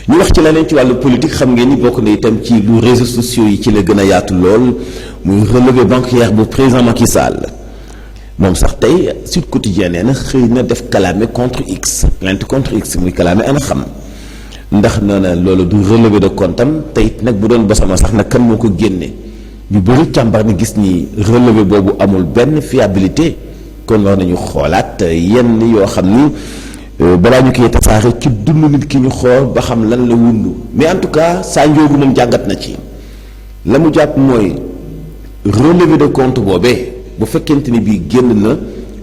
ñu wax ci leneen ci wàllu politique xam ngeen ni bokk na itam ci lu réseaux sociaux yi ci la gën a yaatu lool muy relevé bancaire bu président Macky Sall moom sax tey Sud Quotidien nee na xëy na def kalaame contre X plainte contre X muy kalaame ana xam ndax nee na loolu du relevé de compte am te it nag bu doon bosama sax nag kan moo ko génne ñu bëri càmbar ni gis ni relevé boobu amul benn fiabilité kon war nañu xoolaat yenn yoo xam ni balaa ñu koy tasaare ci dund nit ki ñu xool ba xam lan la wundu mais en tout cas saa njoogu moom jàngat na ci la mu jàpp mooy relevé de compte boobee bu fekkente ni bii génn na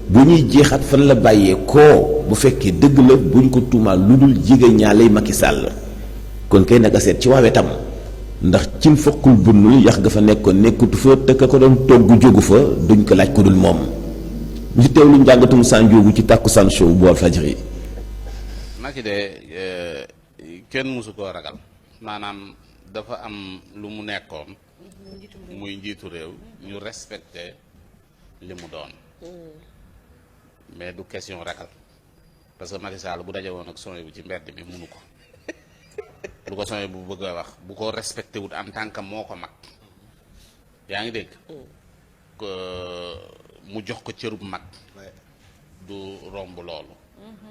bu ñuy jeexat fan la bàyyee koo bu fekkee dëgg la bu ñu ko tuumaal lu dul jigéen ñaaley Macky Sall kon kay naka seet ci waawee tam ndax cin fokkul bunnul yax ga fa nekkoon nekkutu fa te ka ko doon togg jógu fa duñ ko laaj ko dul moom ñu teew lu njàngatum saa njoogu ci Takkusaan Show bu Walfadjri. Macky de kenn mësu koo ragal maanaam dafa am lu mu nekkoon muy njiitu réew ñu respecté li mu doon mais du question ragal parce que Macky Sall bu daje woon ak Sonia bu ci mbedd mi munu ko lu ko Sonia bu bëgg a wax bu ko respecté wut en tant que moo ko mag yaa ngi dégg mu jox ko cërub mag du romb loolu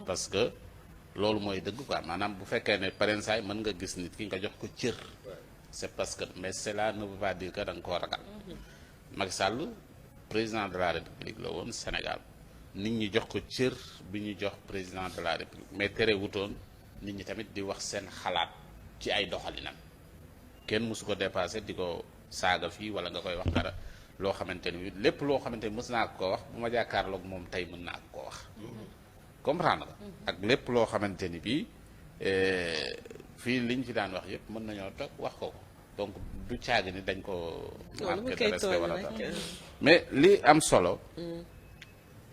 parce que loolu mooy dëgg quoi maanaam bu fekkee ne parensaay mën nga gis nit ki nga jox ko cër c'est parce que mais cela ne veut pas dire que da nga koo ragal Macky Sall président de la république la woon Sénégal nit ñi jox ko cër bi ñu jox président de la république mais tere wutoon nit ñi tamit di wax seen xalaat ci ay doxalinam kenn mësu ko dépassé di ko saaga fii wala nga koy wax dara loo xamante ni lépp loo xamante ni mës naa ko wax bu ma jàkkaarloog moom tey mën naa ko wax comprendre nga ak lépp loo xamante ni bii fii liñ fi daan wax yëpp mën nañoo toog wax ko donc du caagi ni dañ ko marqué de respect wala dara mais li am solo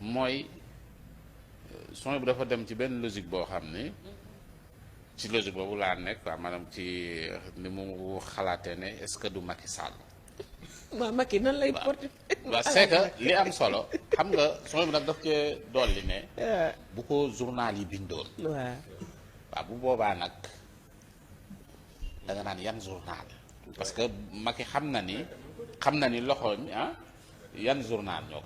mooy son bu dafa dem ci benn logique boo xam ni ci logique boobu laa nekk quoi maanaam ci ni mu xalaatee ne est-ce que du Macky Sall waaw Macky nan lay porté. waaw c'est que li am solo xam nga son bi nag daf cee dolli ne bu ko journal yi bindoon waaw bu boobaa nag da nga naan yan journal parce que Macky xam na ni loxo mi yan journal ñoo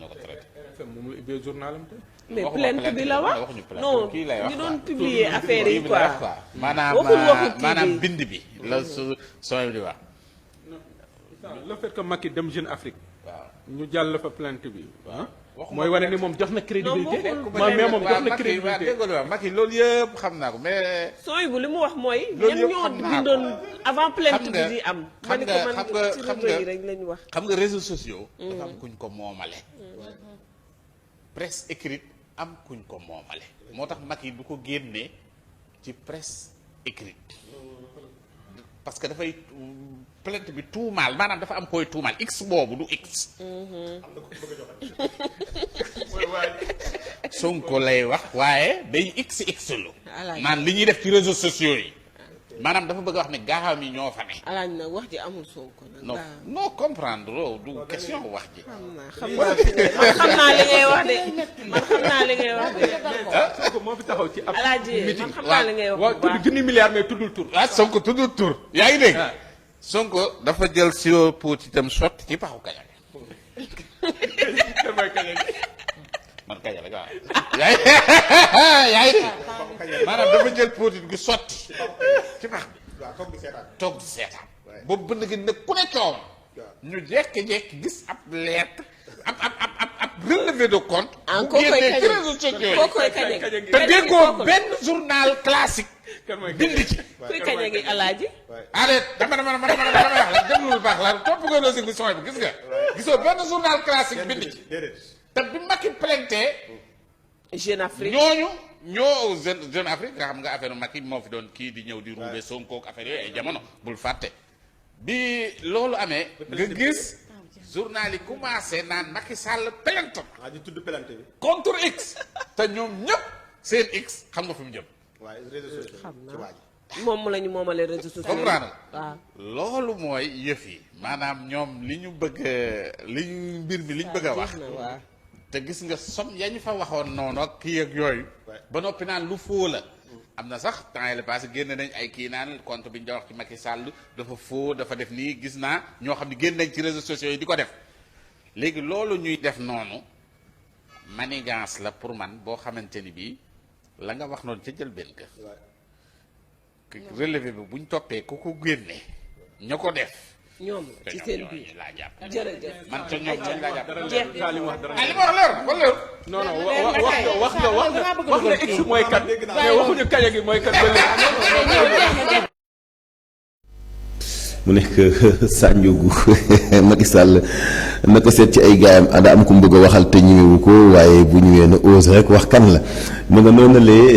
ko traité. moom la ubbee journalam te. mais plainte bi la wax non kii lay wax ñu doon publier affaire yi quoi maanaam bind bi la su sooy di wax. le fait que Macky dem Jeune Afrique. waaw ñu jàll fa plainte bi mooy wane ni moom jox na crédibilité. mais moom jox na crédibilité Macky loolu yëpp xam naa ko mais. sooy bu li mu wax mooy. ñan ñoo bindoon avant plainte bi di am. xam nga ci réseau yi rek lañu wax. xam nga réseaux sociaux. dafa am kuñ ko moomale. presse écrite am kuñ ko moomale. moo tax Macky du ko génnee ci presse écrite parce que dafay plainte bi tuumaal maanaam dafa am koy tuumaal x boobu du x. Sonko lay wax waaye day x lu naan li ñuy def ci réseaux sociaux yi maanaam dafa bëgg a wax ne gaaxam yi ñoo fa ne. alaaj nag wax ji amul Sonko nag. non comprendre loolu du question wax ji. xam naa li ngay wax de man xam naa li ngay wax de. Sonko moo fi taxaw ci ab alaaji man xam naa li ngay wax waaw tudd junni milliard mais tuddul tur. Sonko tuddul tur yaa ngi dégg. Sonko dafa jël sio pot itam sotti ci paxu kaña man kaña la waaw. yaa ngi maanaam dafa jël potit gu sotti ci pax bi. toog di seetaan. boobu bënd gi nag ku ne coow. ñu jékki-jékki gis ab lettre ab relevé de compte. bu génnee ci réseaux sociaux yi te déggoo benn journal classique. bind ci. kuy kaña gi alaaji. allez dama wax la déglu lu baax la topp nga loolu si son bi gis nga. gisoo benn journal classique bind ci. te bi Macky plainte Jeune Afrique ñoo Jeune Afrique nga xam nga affaire Macky moo fi doon kii di ñëw di ruube Sonko ak affaire yooyu ay jamono bul fàtte. bi loolu amee nga gis journal yi commencé naan Macky Sall plainte di tudd plainte bi contre X te ñoom ñëpp seen X xam nga fi mu jëm. waaye réseaux sociaux xam naa moom la ñu moomale réseaux sociaux comprendre waaw loolu mooy yëf yi maanaam ñoom li ñu bëgg li ñu mbir mi li ñu bëgg a wax te gis nga som ya ñu fa waxoon noonu ak kii ak yooyu ba noppi naan lu foo la am na sax temps yii la passé génn nañ ay kii naan compte bi ñu doon wax ci Macky Sall dafa faux dafa def nii gis naa ñoo xam ne génn nañ ci réseaux sociaux yi di ko def léegi loolu ñuy def noonu manigance la pour man boo xamante ni bii la nga wax noonu ca jëlbéen ka relevé bi buñ toppee ku ko génne ña ko def. ñoom ci seen biir laa jàpp. jërëjëf man ca ñoom lañ laa jàpp. jeex li mu wax dara li ma wax leer na leer. non non wax nga x mooy kat mais waxuñu kaña gi mooy kat ba léegi. mu nekk Sandiogou Macky Sall na ko seet ci ay gaayam ada am ku mu bëgg a waxal te ñëwewu ko waaye bu ñëwee na ose rek wax kan la mu nga noonu lee